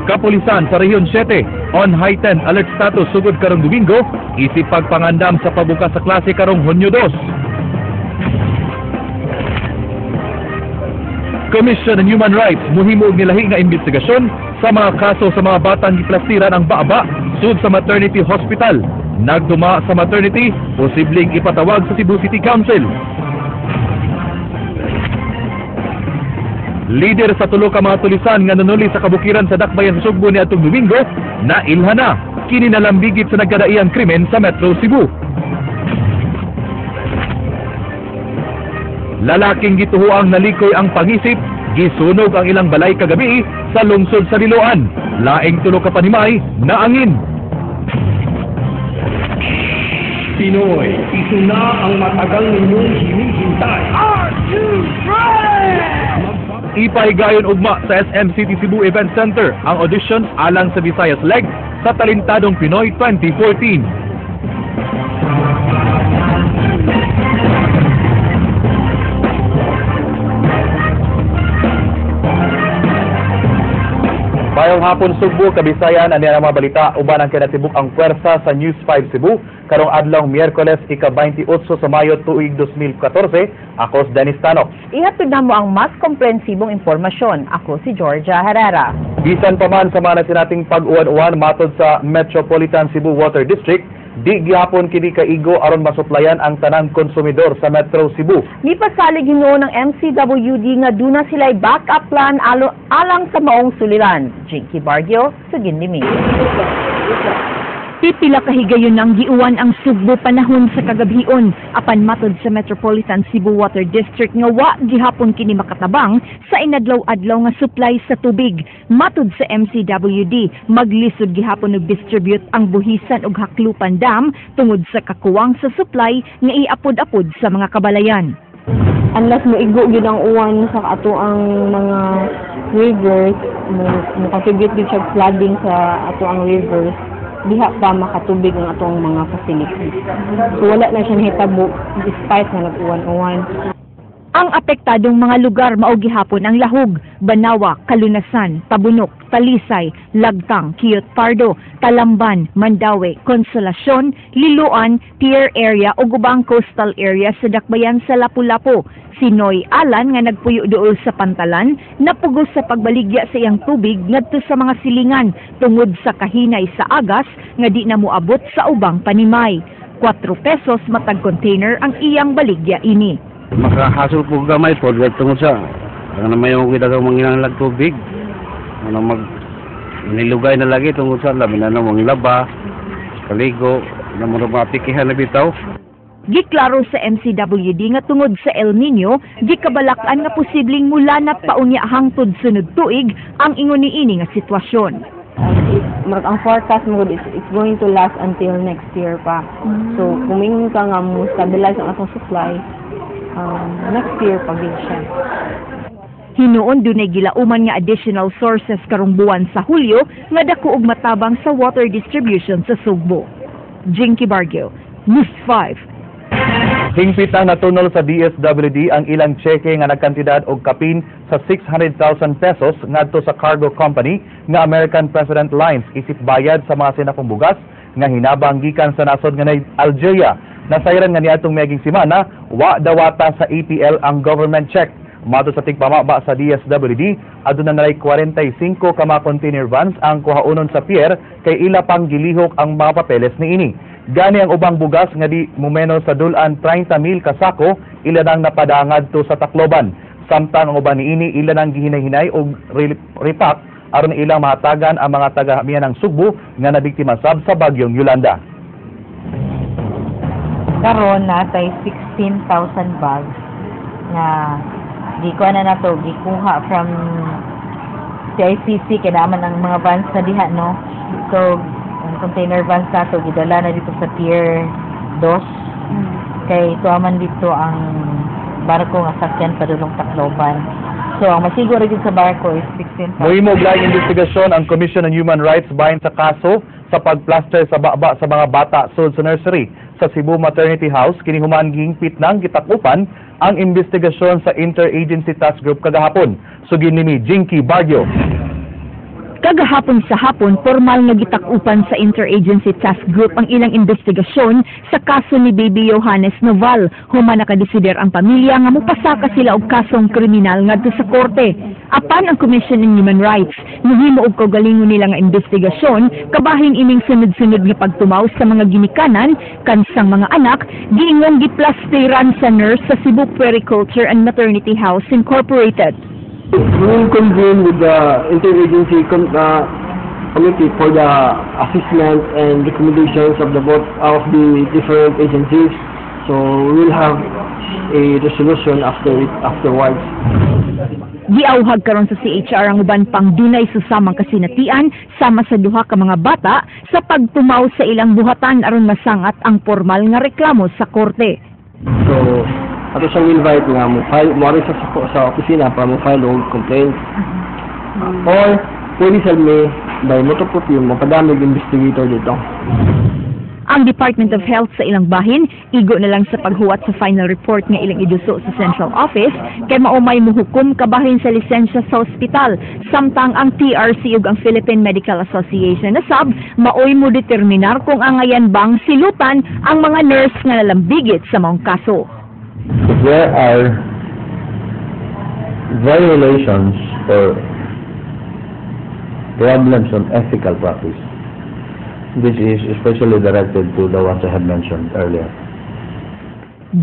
Kapulisan sa Rehiyon 7 on heightened alert status sugod karong Domingo, isip pagpangandam sa pagbukas sa klase karong Hunyo 2. Commission on Human Rights muhimo og nilahi nga investigasyon sa mga kaso sa mga batang giplastiran ang baba sud sa maternity hospital. Nagduma sa maternity, posibleng ipatawag sa Cebu City Council. Lider sa tulo ka mga tulisan nga nanuli sa kabukiran sa Dakbayan sa Sugbo niadtong Domingo, nailha na. Kini nalambigit sa nagkadaiyang krimen sa Metro Cebu. Lalaking gituhoang nalikoy ang pangisip, gisunog ang ilang balay kagabi sa lungsod sa Liloan. Laing tulo ka panimay, naangin. Pinoy, ito na ang matagal ninyong hinihintay. Are you ready? Ipahigayon ugma sa SM City Cebu Event Center ang auditions alang sa Visayas Leg sa Talentadong Pinoy 2014. Mayong hapon Sugbo, Kabisayan, ani ang mga balita uban ang kinatibuk ang pwersa sa News 5 Cebu karong adlaw Miyerkules ika-28 sa Mayo tuig 2014. Ako si Dennis Tano. Ihatod na mo ang mas komprehensibong impormasyon. Ako si Georgia Herrera. Bisan pa man sa mga sinating pag-uwan-uwan matod sa Metropolitan Cebu Water District, di gihapon kini kaigo aron masuplayan ang tanang konsumidor sa Metro Cebu. Nipasalig hinuon ng MCWD nga duna sila'y backup plan alang sa maong suliran. Jinky Barrio, Suginlimi. Pipila ka higayon ang giuwan ang Sugbo panahon sa kagabhion apan matod sa Metropolitan Cebu Water District nga wa gihapon kini makatabang sa inadlaw-adlaw nga supply sa tubig. Matod sa MCWD, maglisod gihapon og distribute ang Buhisan ug Haklupan Dam tungod sa kakuwang sa supply nga iapod-apod sa mga kabalayan. Unless moigo gyud ang uwan sa ato ang mga rivers, mo contribute gyud siya flooding sa ato ang rivers, diha pa makatubig ang atong mga facilities. So wala na siya nahitabo despite na nag-uwan-uwan. Ang apektadong mga lugar mao gihapon ang Lahug, Banawa, Kalunasan, Tabunok, Talisay, Lagtang, Kiyot Pardo, Talamban, Mandaue, Consolacion, Liloan, Pier Area ug ubang coastal area sa Dakbayan sa Lapu-Lapu. Si Noy Alan nga nagpuyo duol sa Pantalan, napugos sa pagbaligya sa iyang tubig ngadto sa mga silingan tungod sa kahinay sa agas nga di na moabot sa ubang panimay. 4 pesos matag container ang iyang baligya ini. Makahasol po gamay po tungod sa ang naman yung kita sa manginanglag tubig. Ano mag nilugay na lagi tungod sa labi na namang laba, kaligo, na mga mapikihan na bitaw. Giklaro sa MCWD nga tungod sa El Nino, gikabalak-an nga posibleng mulanat paunya hangtod sunod tuig ang ingon niini nga sitwasyon. Murag ang forecast mo it's going to last until next year pa. So kung mingon ka nga mo stabilize ang atong supply, next year pa gid siya. Hinuon dunay gilauman nga additional sources karong buwan sa Hulyo nga dako og matabang sa water distribution sa Sugbo. Jinky Barrio, News 5. Hingpit ang natunol sa DSWD ang ilang tseke nga nagkantidad og kapin sa 600,000 pesos ngadto sa cargo company nga American President Lines isip bayad sa mga sinakong bugas nga hinabang gikan sa nasod nga nay Algeria. Nasayran nga niadtong miaging semana, wa dawata sa APL ang government check. Matod sa tigpamaba sa DSWD, aduna naray 45 ka mga container vans ang kuhaonon sa pier kay ila pang gilihok ang mga papeles niini. Gani ang ubang bugas nga di mumeno sa dulan 30,000 kasako ila nang napadangad to sa Tacloban. Samtang ang uban niini ila nang gihinay-hinay og repack aron ilang mahatagan ang mga taga-amihan ng Sugbo nga nabiktima sab sa bagyong Yolanda. Karon natay 16,000 bags nga gikuha na nato, gikuha from CICC kay naman ang mga vans na diha, no. So ang container vans nato gidala na dito sa Pier 2 kay tuaman dito ang barko nga sakyan padulong Tacloban. So ang masiguro gyud sa barko is 16,000. Mohimo og laing investigasyon ang Commission on Human Rights bahin sa kaso sa pagplaster sa baba sa mga bata sud sa nursery sa Cebu Maternity House kini human gihingpit nang gitakupan ang investigasyon sa Interagency Task Group kagahapon. Sugin ni Jinky Barrio. Kagahapon sa hapon, formal nga gitak-upan sa Interagency Task Group ang ilang investigasyon sa kaso ni Baby Johannes Noval. Human nakadesider ang pamilya nga mupasaka sila og kasong kriminal ngadto sa korte. Apan ang Commission on Human Rights, nihimo og kaugalingon nila nga investigasyon kabahin ining sunod-sunod nga pagtumaw sa mga ginikanan kansang mga anak giingong giplasteran sa nurse sa Cebu Puericulture and Maternity House Incorporated. We will convene with the interagency committee for the assessment and recommendations of the both of the different agencies. So we will have a resolution afterwards. Giawhag karon sa CHR ang uban pang dunay susamang kasinatian sama sa duha ka mga bata sa pagtumaw sa ilang buhatan aron masangat ang formal nga reklamo sa korte. So ato siyang invite nga mo file mo sa opisina para mo file og complaint. Or pwede sa mi by motu proprio mapadamig investigator dito. Ang Department of Health sa ilang bahin, igo na lang sa paghuwat sa final report nga ilang iduso sa central office kay maumay muhukom kabahin sa lisensya sa ospital. Samtang ang TRC ug ang Philippine Medical Association na sab maoy mo determinar kung angayan bang silutan ang mga nurse nga nalambigit sa maong kaso. If there are violations or problems on ethical practice, this is especially directed to the ones I have mentioned earlier.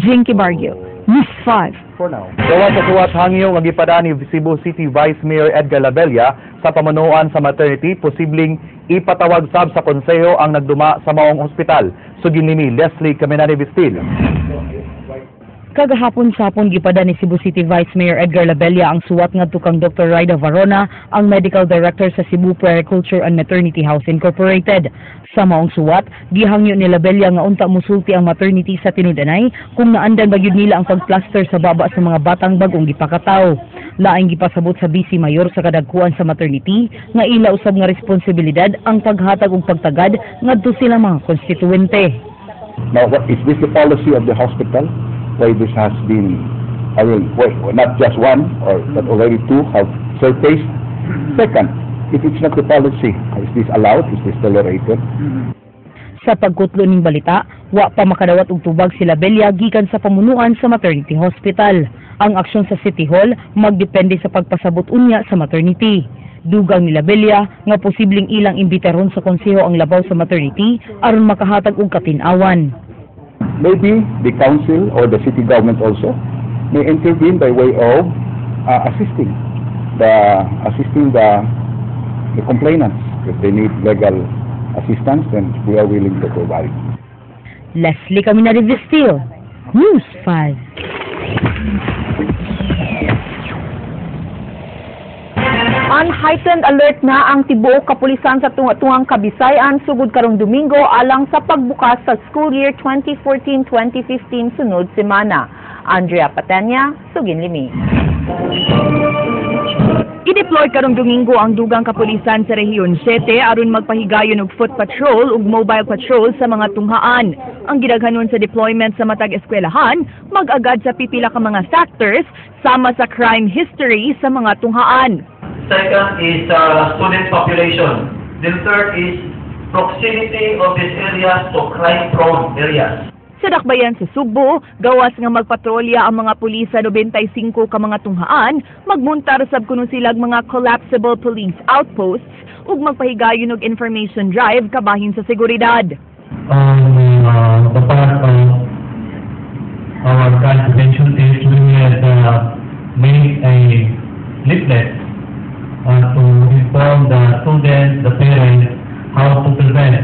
Jinky Barrio, News 5. For now. Gawas sa suwat hangyo nga gipada ni Cebu City Vice Mayor Edgar Labella sa pamunuan sa maternity, posibleng ipatawag sab sa konseho ang nagduma sa maong ospital. Sugin ni Leslie Caminari Vistil. Kagahapon sa hapon, gipada ni Cebu City Vice Mayor Edgar Labella ang suwat ngadto kang Dr. Raida Varona, ang Medical Director sa Cebu Puericulture and Maternity House Incorporated. Sa maong suwat, gihangyo ni Labella nga unta musulti ang maternity sa tinud-anay kung naandan ba gyud nila ang pagplaster sa baba sa mga batang bagong gipakataw. Laing gipasabot sa Vice Mayor sa kadagkuan sa maternity nga ila usab nga responsibilidad ang paghatag og pagtagad ngadto sila mga konstituente. Now, what, is this the policy of the hospital? Why this has been, I mean, wait, not just one, or but already two have surfaced? Second, if it's not the policy, is this allowed? Is this tolerated? Sa pagkutlo ning balita, wa pa makadawat og tubag si Labella gikan sa pamunuan sa maternity hospital. Ang aksyon sa City Hall magdepende sa pagpasabot unya sa maternity. Dugang ni Labella nga posibleng ilang imbitaron sa konseho ang labaw sa maternity aron makahatag og katin-awan. Maybe the council or the city government also may intervene by way of assisting the complainants. If they need legal assistance, then we are willing to provide. Leslie Caminari Vestil, News 5. On heightened alert na ang tibuok kapulisan sa tunga-tungang Kabisayan sugod karong Domingo alang sa pagbukas sa school year 2014-2015 sunod semana. Andrea Patenya, sugin limi. I-deploy karong Domingo ang dugang kapulisan sa Rehiyon 7 aron magpahigayon og foot patrol ug mobile patrol sa mga tunghaan. Ang gidaghanon sa deployment sa matag eskwelahan mag-agad sa pipila ka mga factors sama sa crime history sa mga tunghaan. Second is student population. Then third is proximity of these areas to crime-prone areas. Sa dakbayan sa Sugbo, gawas nga magpatrolya ang mga pulis sa 95 ka mga tunghaan, magmuntar sab kuno silag mga collapsible police outposts ug magpahigayon og information drive kabahin sa seguridad. On the part of our crime prevention is we had made a leaflet to inform the students, the parents, how to prevent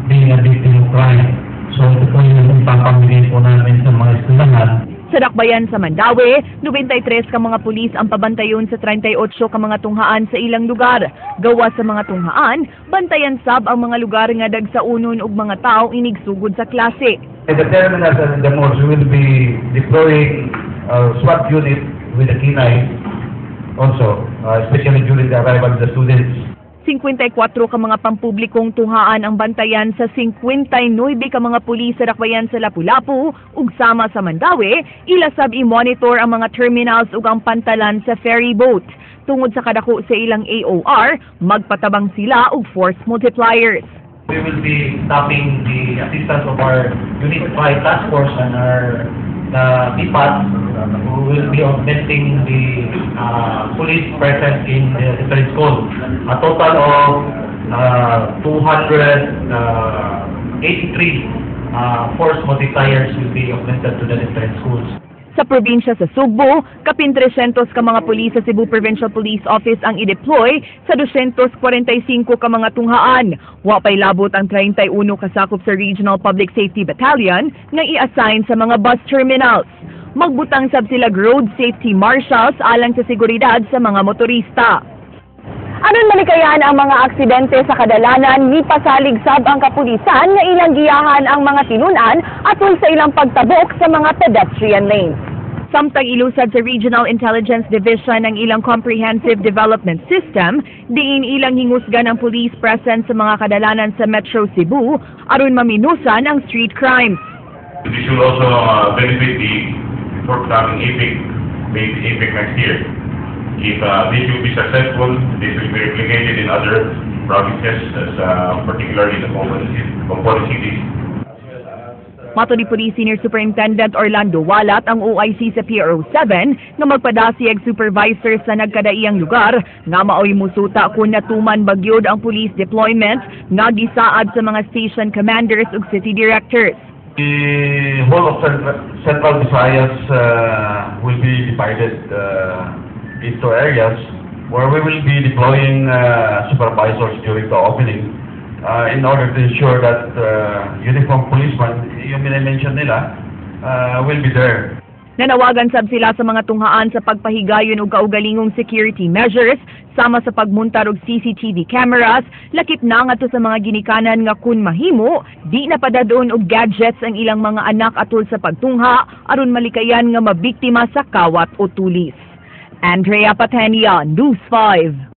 being a victim of crime. So ito po yung ipapamigay po namin sa mga eskwelahan. Sa dakbayan sa Mandaue, 93 ka mga pulis ang pabantayon sa 38 ka mga tunghaan sa ilang lugar. Gawas sa mga tunghaan, bantayan sab ang mga lugar nga dagsaunon og mga tao inigsugod sa klase. In the terminals and in the malls, we will be deploying a SWAT unit with the K9 also, especially during the arrival of the students. 54 ka mga pampublikong tunghaan ang bantayan sa 59 ka mga pulis sa dakbayan sa Lapu-Lapu ug sama sa Mandaue, ila sab i-monitor ang mga terminals ug ang pantalan sa ferry boat. Tungod sa kadako sa ilang AOR, magpatabang sila og force multipliers. We will be tapping the assistance of our Unit 5 Task Force and our BPAT, who will be augmenting the police present in the different school. A total of 283 force multipliers will be augmented to the different schools. Sa probinsya sa Sugbo, kapin 300 ka mga pulis sa Cebu Provincial Police Office ang i-deploy sa 245 ka mga tunghaan. Wa pay labot ang 31 kasakop sa Regional Public Safety Battalion nga i-assign sa mga bus terminals. Magbutang sab sila road safety marshals alang sa seguridad sa mga motorista. Aron malikayan ang mga aksidente sa kadalanan, mipasalig sab ang kapulisan nga ilang giyahan ang mga tinunan atol sa ilang pagtabok sa mga pedestrian lanes. Samtang ilusad sa Regional Intelligence Division ang ilang Comprehensive Development System, diin ilang hingusgan ang police presence sa mga kadalanan sa Metro Cebu aron maminusan ang street crimes. This will also benefit the forthcoming APEC, maybe APEC next year. If this will be successful, this will be replicated in other provinces, as, particularly the component cities. Matod ni Police Senior Superintendent Orlando Walat, ang OIC sa PRO 7 nga magpadasi og supervisor sa nagkadaiyang lugar nga maoy musuta kung natuman ba gyud ang police deployment nga gisaad sa mga station commanders ug city directors. The whole of Central Visayas will be divided into areas where we will be deploying supervisors during the opening in order to ensure that uniformed policemen, yung mini-mention nila, will be there. Nanawagan sab sila sa mga tunghaan sa pagpahigayon og kaugalingong security measures sama sa pagmuntar og CCTV cameras, lakip na ngadto sa mga ginikanan nga kun mahimo di na padadon og gadgets ang ilang mga anak atol sa pagtungha aron malikayan nga mabiktima sa kawat o tulis. Andrea Patenia, News 5.